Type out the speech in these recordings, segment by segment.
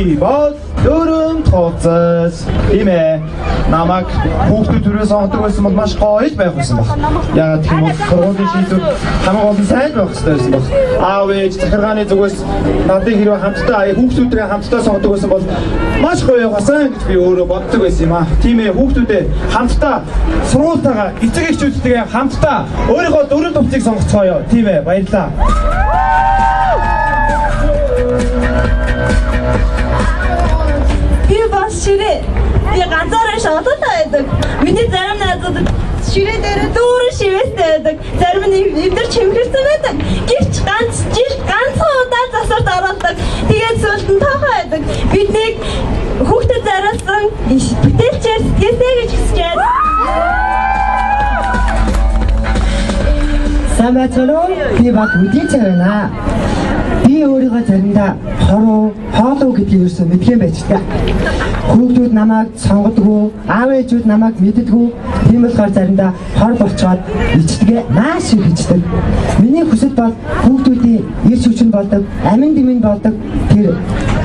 Би бол дөрөв тооцоос. Тийм ээ. Намайг хүүхдүүд төрөө сонгодог байсан бол маш гоё л байх байсан баг. Яагаад гэх юм бол сургуулийн шийдвэр хамгийн гол нь сайн байх хэрэгтэй байсан баг. Аав ээж захиргааны зүгээс надыг хэрвээ хамтдаа хүүхдүүдээ хамтдаа сонгодог байсан бол маш гоё явах байсан гэж би өөрөө боддог байсан юм аа. Тийм ээ, хүүхдүүдээ хамтдаа сургуультайгаа эцэг эхчүүдтэйгээ хамтдаа өөрийнхөө дөрөв товцыг сонгоцгоё. Тийм ээ, баярлалаа. Би бас ширээ. Би ганцаараа шалгалтаа байдаг. Миний зарим найзууд ширээ дээр дүүрэн шивээстэй байдаг. Зарим нь эвдэр чимхэрсэн байдаг. Гэвч ганц жил ганцхан удаа засварт оролдог. Тэгээд сүүлд нь тоохоо байдаг. Биднийг хүүхдэд зориулсан бүтээлчээр сэтгэлтэй гэж хүсэж байна. Сайн байцгаана уу? Би баг үдийцээ байна. Би өөрийгөө заримдаа хоруу, хоолуу гэдгийг ерөөсөө мэдхэн байж та. Хүүхдүүд намайг сонгодгоо, аав ээжүүд намайг мэддэггүй. Тийм болохоор заримдаа хор болцоод ичдэгэ маш их ичдэг. Миний хүсэл бол хүүхдүүдийн эрч хүч нь болдог, амин дэмэн болдог. Тэр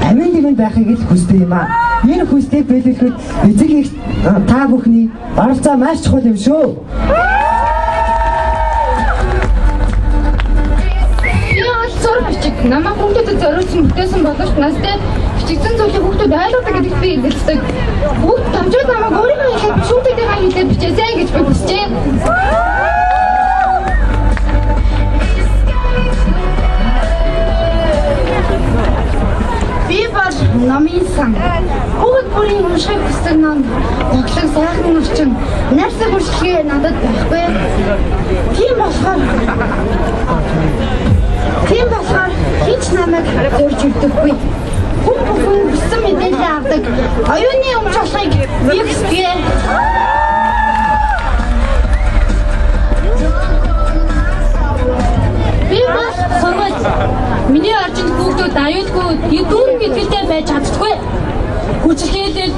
амин дэмэн байхыг л хүсдэг юм аа. Энэ хүслийг биелүүлэхэд эцэг их та бүхний оролцоо маш чухал юм шүү. Намайг хүүхдүүдэд зориулсан бүтээсэн боловч настай бичигдсэн зүйлийг хүүхдүүд ойлгодог гэдэгт би эргэлздэг. Хүүхд дамжууд намайг өөрийнхөө хэлээр биш хүүхдүүдийнхээ хэлээр бичээсэй гэж би хүсэж байна. Би бол номын сан. Хүүхэд бүрийн уншихыг хүсдэг ном, тоглох сайхан орчин, найрсаг үйлчилгээ надад байхгүй. Тийм болохоор хэн ч намайг зорж өгдөггүй. Хүн бүхэн хүссэн мэдээлэл авдаг. Оюуны өмч болохыг би хүсдэг. Би бол сургууль. Миний орчинд хүүхдүүд аюулгүй, дүүрэн итгэлтэй байж чаддаггүй. Хүчирхийлэл,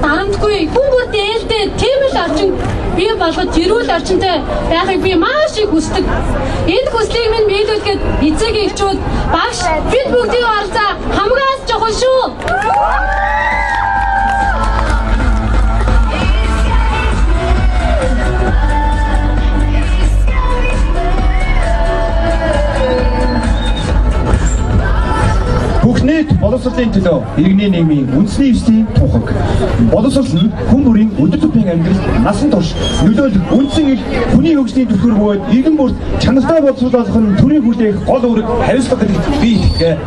дарамтгүй, хүн бүр дээлтэй тийм л орчин бий болгож эрүүл орчинтой байхыг би маш их хүсдэг. Энэ хүслийг минь биелүүлэхэд эцэг эхчүүд, багш, бид бүгдийн оролцоо хамгаас чухал шүү. Бүх нийт боловсролын төлөө иргэний нийгмийн үндэсний эвслийн тухаг. Боловсрол нь хүн бүрийн өдөр тутмын амьдрал, насан турш нөлөөлөх үндсэн эрх, хүний хөгжлийн түлхүүр бөгөөд иргэн бүрт чанартай боловсрол олох нь төрийн хүлээх гол үүрэг хариуцлага гэдэгт би итгэв.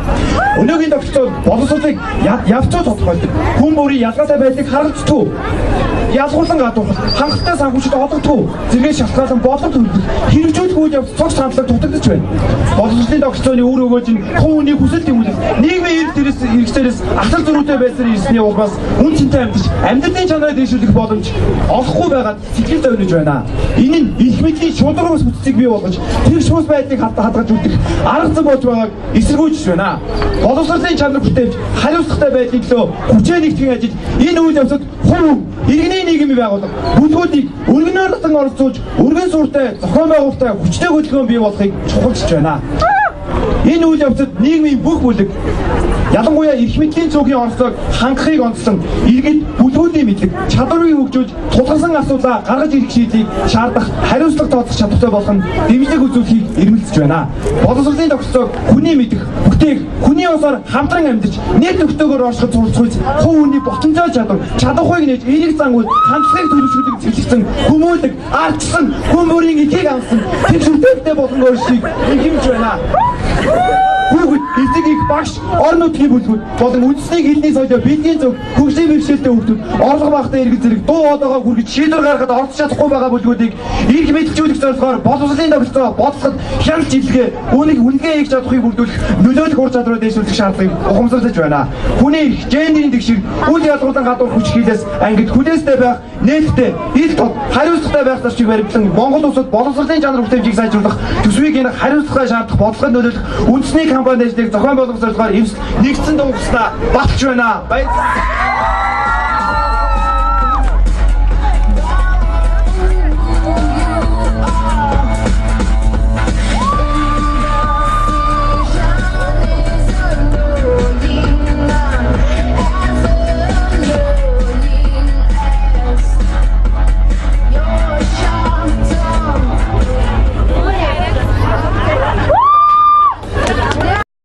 Өнөөгийн тогтолцоо боловсролыг явцаа тодорхойлдог. Хүн бүрийн ялгаатай байдлыг харгалздаг. Ялгуурлан гадуурхал, хангалттай санхүүжилт олгодгүй, зэрэгээс шалтгаалan бодлого төлөвлөх, хэрэгжүүлэх үйл явц цогц хандлага дутагдаж байна. Боловсролын тогтолцооны үр өгөөж нь хүн хүний хүсэл тэмүүлэл, нийгмийн эрх хэрэгцээрээс асар зөрүүтэй байсаар ирсний улмаас үн цэнтэй амьдарч, амьдралын чанарыг дэвшүүлэх боломж олохгүй байгаад сэтгэл зовниж байна. Энэ нь эрх мэдлийн шударга ус бүтцийг бий болгож, тэр шуус байдлыг хадгаж үлдэх арга зам болж байгааг эсэргүүцэж байна. Боловсролын чанар бүтээмж, хариуцлагатай байдлын төлөө хүчээ нэгтгэн ажил энэ үйл явцад хувь иргэний нийгмийн байгууллага бүлгүүдийг өргөнөөр татан оролцуулж, өргөн суурьтай, зохион байгуулалттай хүчтэй хөдөлгөөн бий болохыг чухалчилж байна. Энэ үйл явцад нийгмийн бүх бүлэг, ялангуяа эрх мэдлийн цөөхний оролцоог хангахыг онцлон иргэд бүлгүүдийн мэдлэг, чадварыг хөгжүүлж, тулгарсан асуудлаа гаргаж ирэх шийдлийг шаардах хариуцлага тооцох чадвартай болох нь дэмжлэг үзүүлэхийг эрмэлзэж байна. Боловсролын тогтолцоог хүний мэдэх, бүтээх, хүний ёсоор хамтран амьдарч, нэр нөхдөөгөөр оршиход суралцуулж, хувь хүний потенциал чадвар, чадварыг нээж, эерэг зан үйл, хандлагыг төлөвшүүлэх зэвлэгдсэн, хүмүүлэг, ардчилсан, хүн бүрийн эрхийг хангасан тэр шүтээлтэй болон өөрсдийг ихэмж байна. Хүүхэд, эцэг их багш, орон нутгийн бүлгүүд болон үндэсний хэлний соёлоо бидний зөв хөгжлийн бэрхшээлтэй хүүхдүүд орлого багатай иргэн зэрэг дуу хоолойгоо хүргэж шийдвэр гаргахад оролцож чадахгүй байгаа бүлгүүдийг эрх мэдэлжүүлэх зорилгоор боловсролын тогтолцоо бодлоход хяналт жилгээ, үүнийг үнэлгээ хийх чадварыг бүрдүүлэх, нөлөөлөх ур чадвараа дэвшүүлэх шаардлагыг ухамсарлаж байна. Хүний эрх, гендерийн тэгшэр, үйл ялгуурлан гадуур хүч хийлээс ангид хүлээстэй байх, нээлттэй, ил тод, хариуцлагатай байх зарчмыг баримтлан Монгол улсад боловсролын чанар бүтээмжийг сайжруулах, төсвийг энэ хариуцлагатай шаардах бодлогод нөлөөлөх үндэсний кампани ажлыг зохион байгуулах зорилгоор эвсэл нэгдсэн дунгуснаа баталж байна. Баярлалаа.